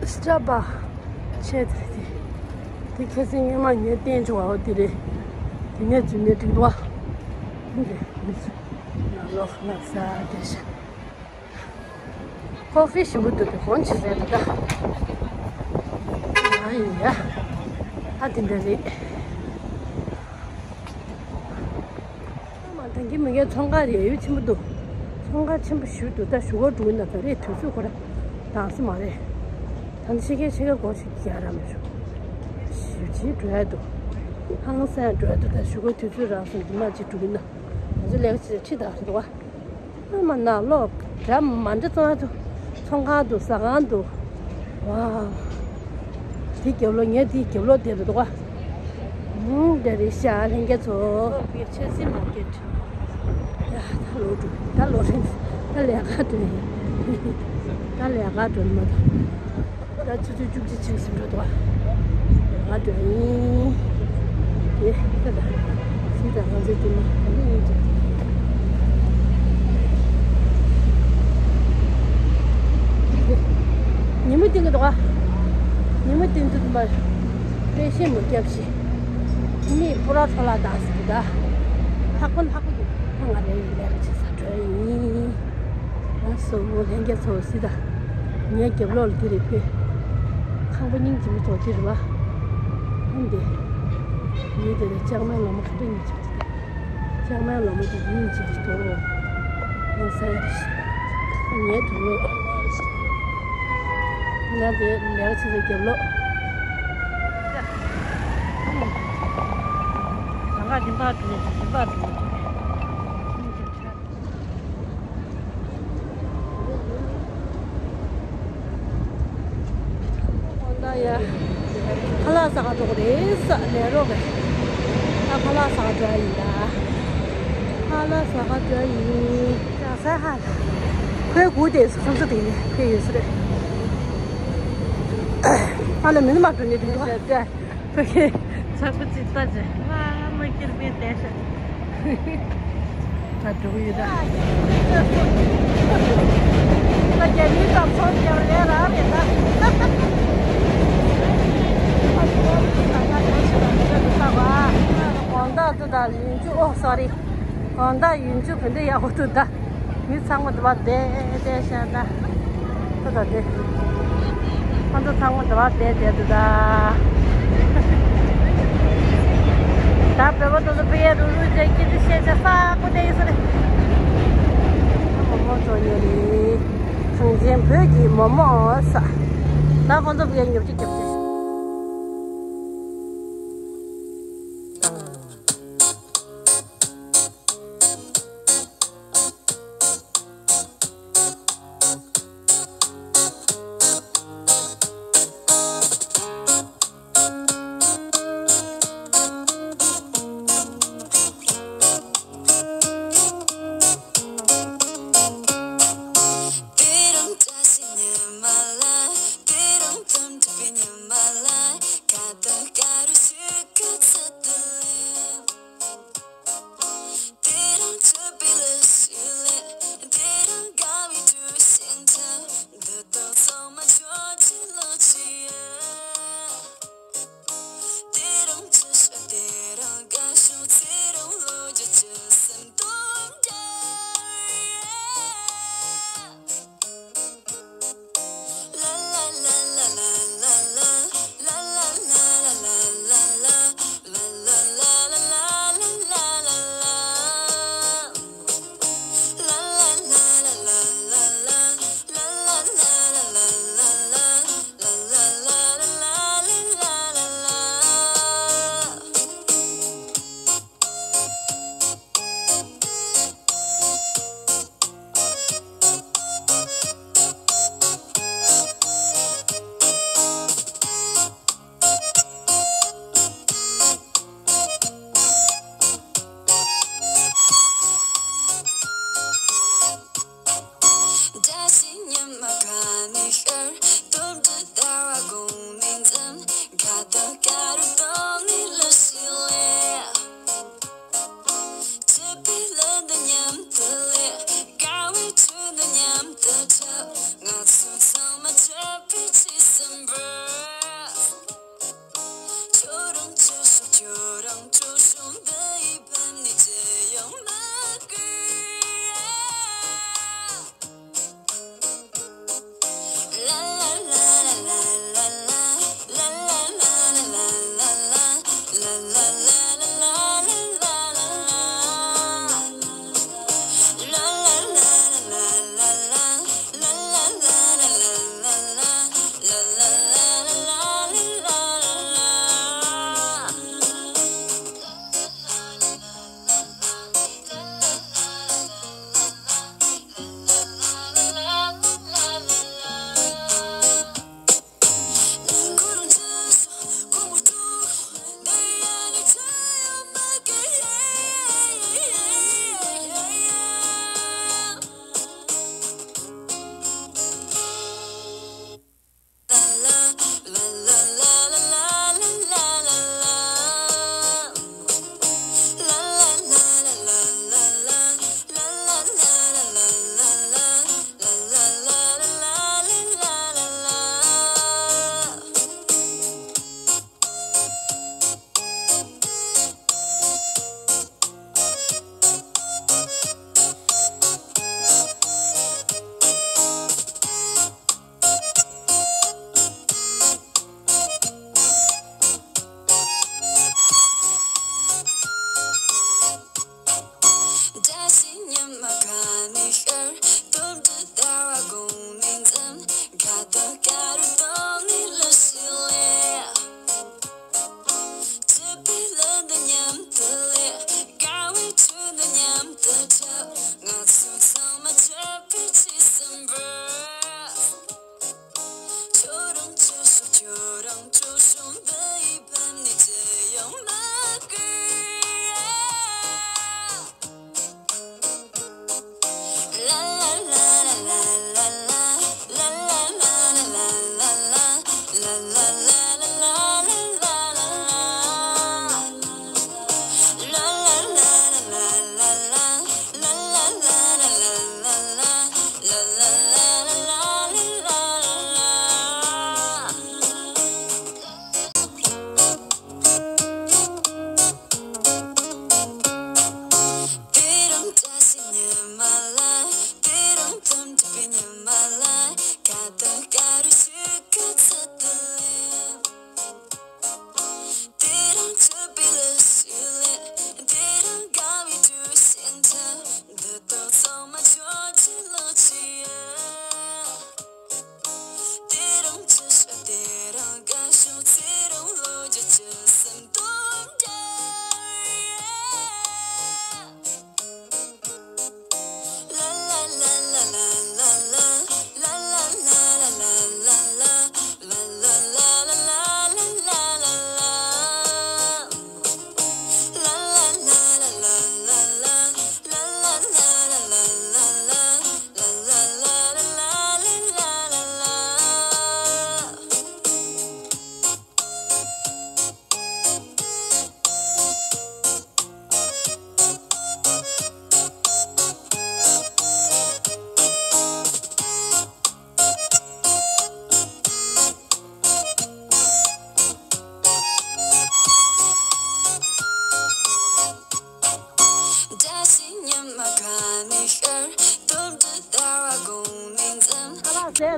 ཨ། སི་ཊར་བྷག་ཆེ་དེ་རེད་དེ། དེ་ཁ་སང་སྔོན་མ་ངས་བསྟན་བྱུང་བ་འོ་དེ་རེད། དེ་ནས་རྫུན་ནས་འགྲིག་འདུག་བ། འདི་རེད་མི་ཚོ། ང་ལོག་ང་ས་དེ་ཤ། ཀོ་ཧྥི་ཞིམ་པོ་འདུག་གི་གོང་ཆེ་ཟེར་འདུག་ད། ཨ་ཡི་ཡ། ཨ་དེ་འདྲ་རེད། ཨ་མ་ད་གིན་མི་ངའི་ཚོང་ཁང་རེད་ཡུལ་ཆེན་པོ་འདུག་ཚོང་ཁང་ཆེན་པོ་ཞིག་འདུག་ད་ཞུ་གར་འགྲོ་གི་ན་ད་རེད་དུས་ཚོད་ཁོ་ར་དྭངས་སེ་མ་རེད། ད་ནི་ཤི་ཁའི་ཤི་ཁ་སྒོ་ཞིག་རྒྱག་ར་མི་བྱུང་། ཞུ་ཅིག་འགྲོ་ཡ་འདུག་ཧང་སང་འགྲོ་ཡ་འདུག་ད་ཞུ་གར་དུས་ཚོད་རག་སོང་འདི་མ་ཅིག་འགྲོ་གི་ན་ང་ཚོ་ལས་ཀ་ཅིག་ཁྲིད་ད་རེད་བ། ཨ་མ་ནག་ལོག་འདྲ་མ་འདྲ་བཙོང་ཡ་འདུག་ཚོང་ཁང་འདུག་ཟ་ཁང་འདུག་ཝའོ། དེ་རྒྱབ་ལོགས་ངས་དེའི་རྒྱབ་ལོགས་བསྡད་པ་འདུག་ག་ཨུང་འདྲ་རེད་ཤག་ལྷན་རྒྱས་ཚོ། ཆབ་སྲིད་མར་ཀེཊ། ཡ་ད་ལོག་འགྲོ་ད་ལོག་རེད་ད་ལས་ཀ་འགྲོ་ཡིན། ད་ལས་ཀ་འགྲོ་ནི་མ་གཏོགས། ད་ཆུ་ཚོད་བཅུ་གཅིག་ཕྱིན་ཟིན་འགྲོ་འདུག་བ། ང་འགྲོ་ཡིན། དེ་ད་ད་སི་ད་ང་ཚོའི་དེ་ནི་ད་ནི་ཡིན་ཅིག་ཉི་མ་ཐུང་གི་འདུག་བ། ཉི་མ་ཐུང་དུ་མར་དཔེ་ཤེས་མི་རྒྱབ་ཤི། མི་པུ་ར་ཚོ་ལ་དང་སི་ད། ལྷག་པ་ལྷག་པ་ཡིན་ང་རེ་ཡིན་ལས་ཀ་བྱེད་ས་འགྲོ་ཡིན། ང་སོ་མོ་ལྷན་རྒྱས་ཚོ་སི་ད། ངའི་རྒྱབ་ལོགས་ལ་དེ་རེད་པས། ཁང་པ་སྙིང་རྗེ་མོ་ཚོ་དེ་རེད་བ། ཨ་འདི། ངའི་དེ་ལ་ལྕགས་མའི་ལོ་མ་ག་འདྲ་སྙིང་རྗེ་པོ་དེ། ལྕགས་མའི་ལོ་མ་དེ་སྙིང་རྗེ་པོ་དོ། ང་ས་ཡ་རེད། ངའི་དུ་ལོ། ང་དེ་ལས་ཀ་བྱེད་སའི་རྒྱབ་ལོགས། ལམ་ཁ་རིམ་པར་འགྲོ་ནས་རིམ་པར་འགྲོ་ནས། ཡ། ཁ་ལག་ཟ་ག་འགྲོ་གི་རེད་ས་ལས་རོགས་གི། ད་ཁ་ལག་ཟ་ག་འགྲོ་ཡ་ཡིན་ད། ཁ་ལག་ཟ་ག་འགྲོ་ཡ་ཡིན། ཡ་ས་ཧ། ཁོའི་གུ་དེ་སོ་སོ་དེ་ཕེ་ཡོད་ས་རེད། ཨ་ལ་མི་ནི་མ་འགྲོ་ནི་དེ་འགྲོ། ཕ་གི་ཚ་པོ་ཅིག་ལྟ་ཅེ། ཨ་མ་ཁྱེར་མེད་བསྡད་ཤག་ད་འགྲོ་གི་ཡོད་ད། ད་རྒྱ་མིའི་བཟའ་ཚང་རྒྱབ་ལས་རག་རེད་ད། དགོང་དག་ཏུ་ད་ཡུན་ཅུ་ཨོ་སོ་རི། དགོང་དག་ཡུན་ཅུ་ག་འདྲ་ཡག་པོ་འདུག་ད། མི་ཚང་མ་དུ་བ་བསྡད་བསྡད་ཤག་ད། ཁོ་ད་དེ། ཁོ་ཚོ་ཚང་མ་དུ་བ་བསྡད་བསྡད་འདུག་ད། ད་བོད་པ་དེ་ཚོ་ཕ་གིར་རུག་རུག་བྱས་སྐད་ཆ་བཤད་བྱས་ས་ཁོ་བསྡད་ཡོད་ས་རེད། མོག་མོག་བཙོང་མཁན་རེད། གངས་ཅན་བོད་ཀྱི་མོག་མོག་ཟ། ད་ཁོ་ཚོ་ཕ་གིར་ཉོ་ཆ་རྒྱབ་བྱས།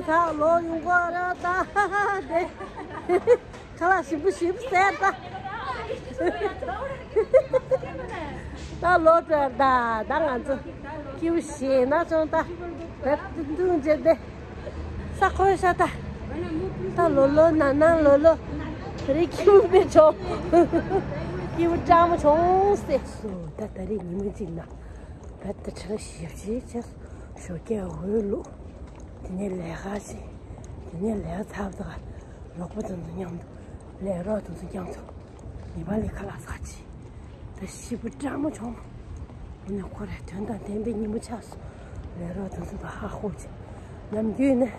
ད་ལོ་ཡོང་གོ་ར་ད་དེ། ཁ་ལག་ཞིམ་པོ་ཞིམ་པོ་ཟས་ད། ད་ལོ་བྲལ་ད་ད་ང་ཚོ་སྐྱིད་པོ་ཞེ་ན་བྱུང་ད། བེད་དུ་འདུག་འཇེ་དེ། ས་ཁོལ་ཤ་ད། ད་ལོ་ལོ་ན་ན་ལོ་ལོ། དེ་རིང་སྐྱིད་པོ་དཔེ་བྱུང་། སྐྱིད་པོ་སྤྲང་མོ་བྱུང་ཟེར། སོ་ད་ད་རེས་ཉི་མ་གཅིག་ན། བེད་དུ་ཁྲི་ཞིབ་ཞིབ་བྱས། ཞོགས་ཀས་འོད་བླུགས། དེ་ནས་ལས་ཀ་བྱས། དེ་ནས་ལས་ཀ་ཚར་བ་དང་། རོགས་པ་དེ་ཚོ་མཉམ་དུ། ལས་རོགས་དེ་ཚོ་མཉམ་དུ། ནེ་པ་ལི་ཁ་ལག་ཟ་བྱས། ད་ཞིབ་པོ་སྤྲང་མོ་བྱུང་། དེ་ནས་ཁོ་རའི་དོན་དང་ལྡན་པའི་ཉིན་མོ་ཆགས་སོང་། ལས་རོགས་དེ་ཚོ་དང་ཧ་ཧུ་བྱས། ནམ་རྒྱུན་ནས་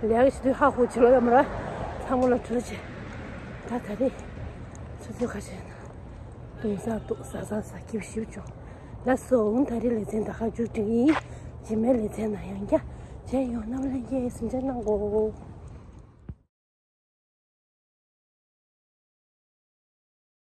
ལས་ཀ་བྱེད་དུས་ཧ་ཧུ་བྱེད་ལོ་ཡོད་མ་རེད། ཚང་མ་ལ་གྲོས་བྱས། ད་ད་རེས་ཆུ་ཚོད་ཁ་ཤས་ན། འཐུང་ས་འཐུང་ཟ་ས་ཟ། སྐྱིད་པོ་ཞིབ་བྱུང་། ལགས་སོ། ད་རེས་ལེ་ཚན་ད་ག་མཇུག་སྒྲིལ་ཡིན། རྗེས་མའི་ལེ་ཚན་ནང་ཡང་བསྐྱར་མཇལ་ཡོང་། རྣམ་པ་ལྷན་རྒྱས་གཟིམ་འཇག་གནང་གོ།